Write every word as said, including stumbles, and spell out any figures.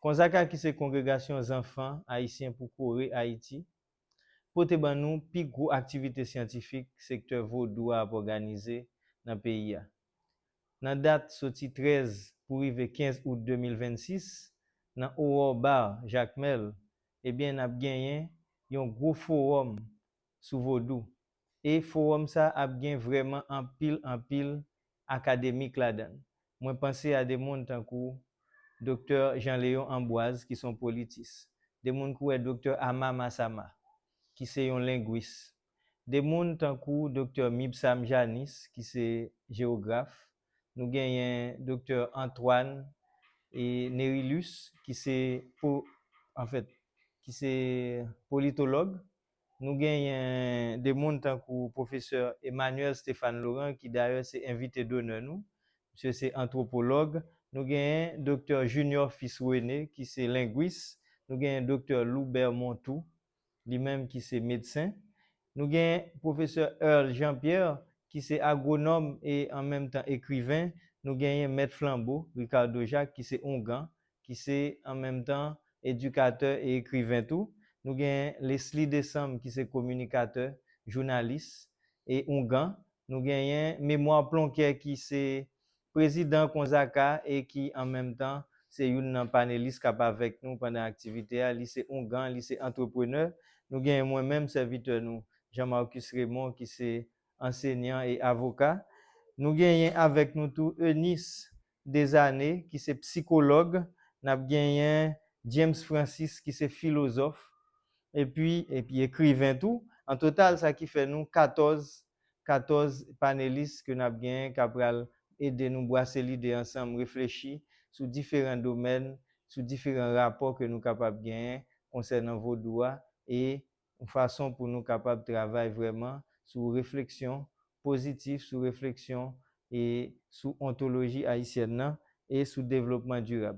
Konzaka, ki se Kongregasyon Zanfan Ayisyen pou Kore, Ayiti, pote ban nou pi gwo aktivite syantifik sektè vodou a ap òganize nan peyi a. Nan dat soti trèz pou rive kenz out de mil vennsis, nan Aurore Bar Jakmèl, ebyen, n ap genyen yon gwo fowòm sou vodou. E fowòm sa ap gen vrèman anpil, anpil akademik ladan l. Mwen panse a de moun tankou Doktè Jean Léon Ambroise, ki se yon politis. De moun kou wè Doktè Ama Masama, ki se yon lengwis. De moun tankou Doktè Mibsam Janis, ki se jewograf. Nou genyen Doktè Antoine e Nerilus, ki se po, anfèt, ki se politològ. Nou genyen de moun tankou pwofesè Emmanuel Stéphane Laurent, ki dayè se envite donè nou. Misye se antwopològ. Nou genyen Doktè Junior Fils René, ki se lengwis. Nou genyen Doktè Loubert Montou, li menm ki se medsen. Nou genyen Pwofesè Earl Jean Pierre, ki se agwonòm e an menm tan ekriven. Nou genyen Mèt Flanbo, Ricardo Jacques, ki se oungan, ki se an menm tan edikatè e ekriven tou. Nou genyen Leslie Décembre, ki se kominikatè, jounalis e oungan. Nou genyen Mémoire Plonker, ki se prezidan Konzaka e ki an menm tan se youn nan panelis k ap avèk nou pandan aktivite a. Li se oungan, li se antreprenè. Nou genyen mwen menm, sèvitè nou, Jean Marcus Raymond, ki se ansenyan e avoka. Nou genyen avèk nou tou Eunice Desané, ki se psikològ. N ap genyen James Francis, ki se filozòf, epi, epi ekriven tou. An total, sa ki fè nou katòz, katòz panelis ke n ap genyen k ap pral ede nou bwase lide ansanm, reflechi sou diferan domèn, sou diferan rapò ke nou kapab genyen konsènan vodou a, e yon fason pou nou kapab travay vrèman sou refleksyon pozitif, sou refleksyon e sou ontoloji ayisyèn nan e sou devlopman dirab.